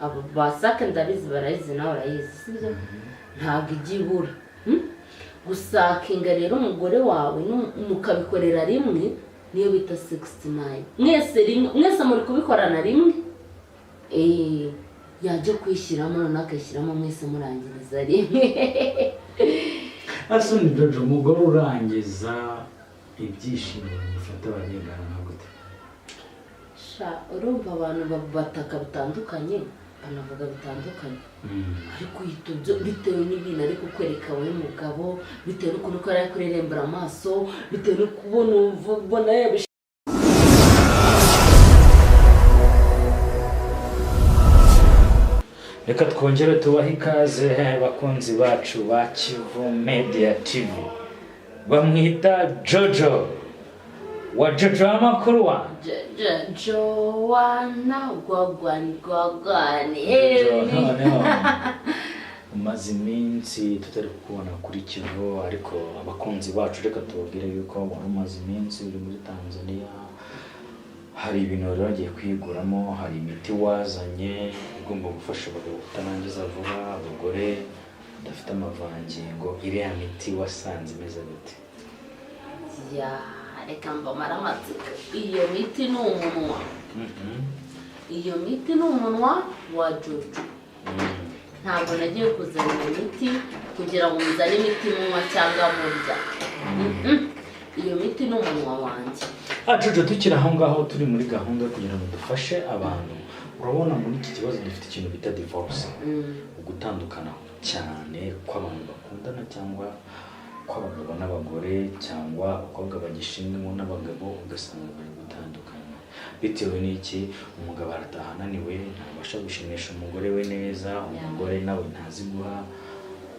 Abo basake ndabizi, barayizi, nawe urayizi, sibyo? Ntabwo ijya ibura. Hmm? Gusakinga rero umugore wawe mukabikorera rimwe, niyo bita 69. Mwese rimwe, mwese muri kubikorana rimwe. Yajya kwishyiramo noneho akayishyiramo, mwese murangiriza rimwe. Ese ni Jojo, umugore urangiza ibyishimo bimufata bagengana nka gute? Sha, urumva abantu bataka bitandukanye, banavuga bitandukanye, ariko uhita bitewe n'ibintu ari kukwereka wowe mugabo, bitewe n'ukuntu uko ari kurerembera amaso, bitewe no kubona ubona yabishe. Reka twongere tubahe ikaze, bakunzi bacu ba Kivu Media TV. Bamwita Jojo wa Jojo w'amakuru wanjye. Joana, gwagwani gwagwani. Jojo, noneho umaze iminsi tutari kukubona kuri Kivu, ariko abakunzi bacu reka tubabwire yuko wari umaze iminsi uri muri Tanzania. Hari ibintu wari wagiye kwiguramo, hari imiti wazanye igomba gufasha abagabo kutarangiza vuba, abagore badafite amavangingo. Iriya miti wasanze imeze gute? Ya, reka mbamare amatsiko. Iyo miti ni umunwa, iyo miti ni umunwa wa Jojo. Ntabwo nagiye kuzana iyo miti kugira ngo muzane imiti munywa cyangwa murya. Iyo miti ni umunwa wanjye. Ah, Jojo, tukiri aho ngaho, turi muri gahunda yo kugira ngo dufashe abantu. Urabona muri iki kibazo dufite ikintu bita divorce, ugutandukana cyane kw'abantu bakundana, cyangwa kw'abagabo n'abagore, cyangwa abakobwa bagishimwemo n'abagabo, ugasanga bari gutandukana bitewe n'iki? Umugabo arataha ananiwe, ntabasha gushimisha umugore we neza, umugore nawe ntazi guha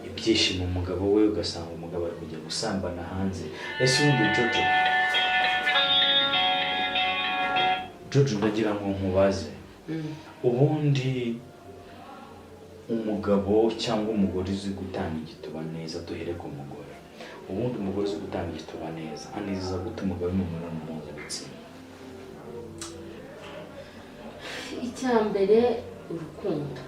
ibyishimo umugabo we, ugasanga umugabo ari kujya gusambana hanze. Ese ubundi Jojo, Jojo, ndagira ngo nkubaze, ubundi umugabo cyangwa umugore uzi gutanga igituba neza, duhere ku mugore, ubundi umugore uzi gutanga igituba neza anezeza gute umugabo mu mibonano mpuzabitsina? Icya mbere, urukundo.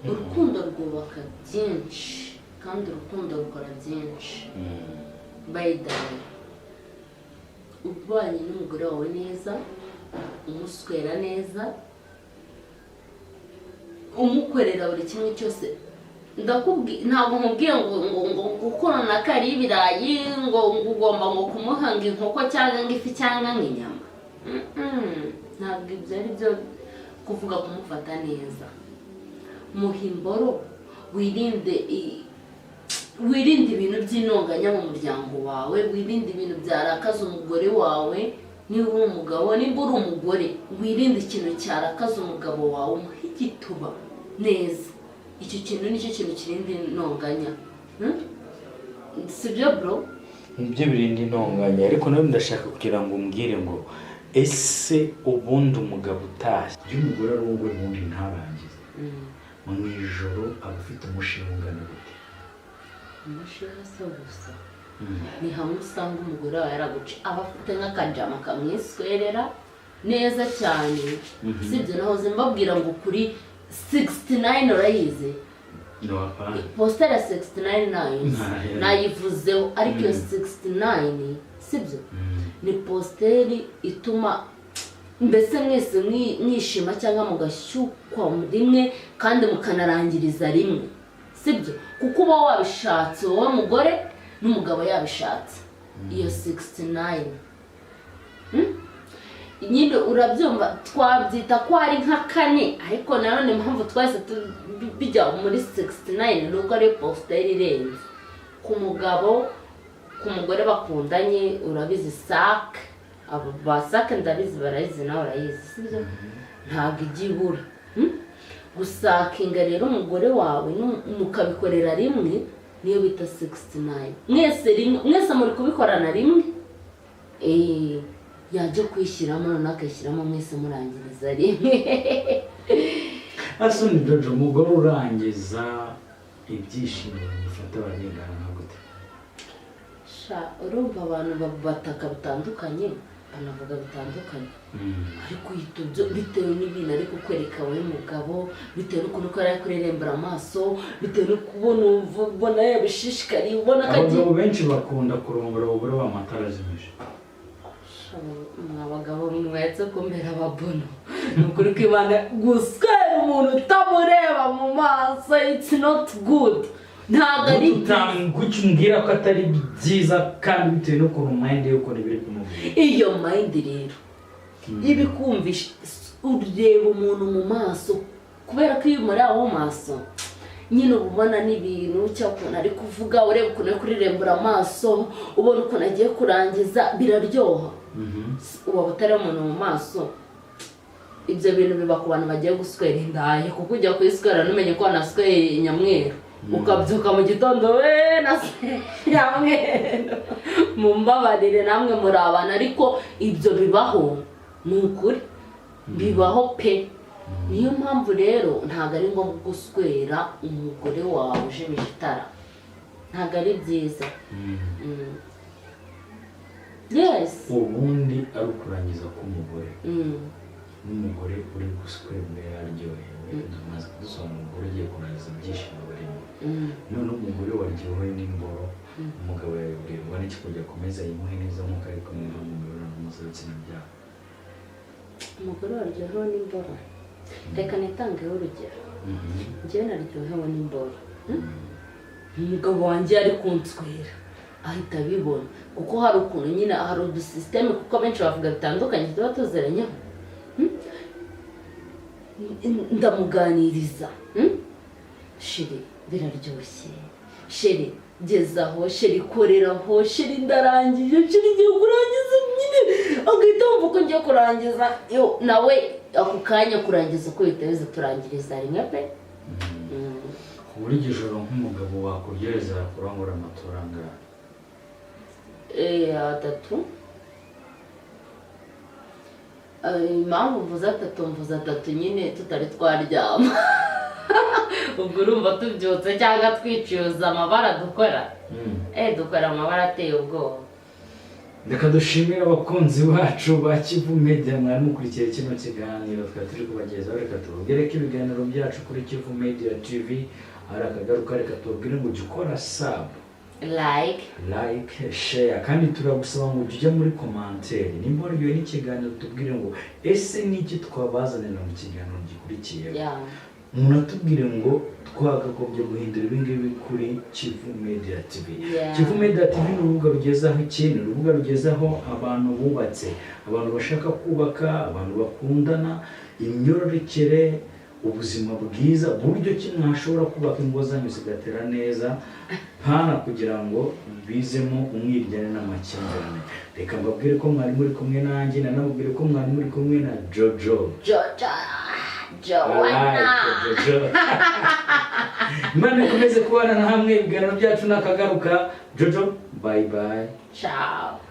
Urukundo rwubaka byinshi kandi urukundo rukora byinshi. By the way, ubanye n'umugore wawe neza, umuswera neza, umukorera buri kimwe cyose, ndakubwiye, ntabwo nkubwiye ngo gukorana kari ibirayi, ngo ugomba ngo kumuha ngo inkoko cyangwa ngo ifi cyangwa ngo inyama. Ntabwo ibyo ari byo kuvuga kumufata neza. Muha imboro, wirinde ibintu by'intonganya mu muryango wawe, wirinde ibintu byarakaza umugore wawe. Niba uri umugabo, nimba uri umugore, wirinde ikintu cyarakaza umugabo wawe, umuhe igituba neza. Icyo kintu nicyo kintu kirinda intonganya. Sibyo, bro? Nibyo birinda intonganya, ariko nawe ndashaka kugira ngo umbwire ngo ese ubundi umugabo utashye, iyo umugore arongoye ubundi ntarangize, mu ijoro aba afite umushinga ungana gute? Umushinga se gusa ni hamwe usanga umugore wawe yaraguca, aba afite nk'akajama kamwiswerera neza cyane, sibyo? Nahoze mbabwira ngo kuri 69, urayizi? No, hapana. Posture ya 69 nayo Nayo. nayivuzeho, ariko iyo 69, sibyo, ni posture ituma mbese mwese mwishima cyangwa mugashyukwa rimwe kandi mukanarangiriza rimwe, sibyo? Kuko uba wabishatse wowe mugore n'umugabo yabishatse. Iyo 69, Nyine urabyumva, twabyita ko ari nka kane, ariko nanone impamvu twahise bijya muri 69 ni uko ari posture irenze ku mugabo, ku mugore bakundanye. Urabizi sake, abo basake ndabizi, barayizi, nawe urayizi, sibyo? Ntabwo ijya ibura. Gusakinga rero umugore wawe mukabikorera rimwe, niyo bita 69. Mwese rimwe, mwese muri kubikorana rimwe. Yajya kwishyiramo noneho akayishyiramo, mwese murangiriza rimwe. Ese ni Jojo, umugore urangiza ibyishimo bimufata bagengana nka gute? Sha, urumva abantu bataka bitandukanye. Banavuga bitandukanye, ariko uhita bitewe n'ibintu ari kukwereka wowe mugabo, bitewe n'ukuntu ko ari kurerembera amaso, bitewe no kubona ubona yabishishikariye, ubona ko agiye. Abagabo benshi bakunda kurongora abagore b'amatara azimije. Mwa bagabo mwetse kumbera ababono, ni ukuri kwibanda guswera umuntu utamureba mu maso, it's not good, ntabwo ari byiza. Kuki umbwira ko atari byiza kandi bitewe n'ukuntu mind ye ukuntu biri kumubwira? Iyo mind rero ibikumvisha, ureba umuntu mu maso, kubera ko iyo umureba mu maso nyine uba ubona n'ibintu, cyangwa ukuntu ari kuvuga, ureba ukuntu ari kurirembura amaso, ubona ukuntu agiye kurangiza, biraryoha. Waba utareba umuntu mu maso, ibyo bintu biba ku bantu bagiye guswera indaya, kuko ujya kuyiswera ntumenye ko wanasweye nyamweru, ukabyuka mu gitondo we nasweye nyamweru. Mumbabarire namwe muri abantu, ariko ibyo bibaho, ni ukuri bibaho pe. Niyo mpamvu rero ntabwo ari ngombwa guswera umugore wawe ujimije itara, ntabwo ari byiza. Yes. Ubundi ari ukurangiza k'umugore n'umugore uri guswera yaryohewe, tumaze kudusobanura umugore ugiye kurangiza ibyishimo barimo. Noneho umugore waryohewe n'imboro, umugabo yabibwirwa n'iki kugira akomeze ayimuhe neza nk'uko ari kumwe mu mibonano mpuzabitsina byabo? Umugore waryohewe n'imboro, reka nitangeho urugero. Njyewe naryohewe n'imboro. Umugabo wanjye ari kunswera ahita abibona, kuko hari ukuntu nyine hari udusisiteme, kuko benshi bavuga bitandukanye, tuba tuziranyeho. Ndamuganiriza. Chéri, biraryoshye, chéri, gezaho, chéri, koreraho, chéri, ndarangije, chéri, ngiye kurangiza, nyine agahita wumva ko ngiye kurangiza. Yo, nawe ako kanya kurangiza uko bihita biza, turangiriza rimwe pe. Ku buryo ijoro nk'umugabo wakuryohereza yakurangura amatora angahe? Atatu. Impamvu mvuze atatu, mvuze atatu nyine tutari twaryama. Ubwo urumva tubyutse cyangwa twicuza amabara dukora, dukora amabara ateye ubwoba. Reka dushimire abakunzi bacu ba Kivu Media mwari mukurikiye kino kiganiro twari turi kubagezaho. Reka tubabwire ko ibiganiro byacu kuri Kivu Media TV ari akagaruka. Reka tubabwire ngo ujye ukora sub, like, like, share, kandi turagusaba ngo ujye muri commentaire, nimba waryohewe n'ikiganiro tubwire ngo ese niki twabazanira mu kiganiro gikurikiyeho. Munatubwire ngo twakagombye guhindura ibi ngibi kuri Kivu Media TV. Kivu Media TV ni urubuga rugezaho ikintu, urubuga rugezaho abantu bubatse, abantu bashaka kubaka, abantu bakundana, imyororokere, ubuzima bwiza, buryo ki mwashobora kubaka ingo zanyu zigatera neza, pana kugira ngo bizemo umwiryane n'amakimbirane. Reka mbabwire ko mwari muri kumwe nanjye, nanamubwire ko mwari muri kumwe na Jojo. Jojo, Joanna. Alright, Jojo. Imana ikomeze kubana na hamwe, ibiganiro byacu nakagaruka. Jojo, bye bye. Ciao.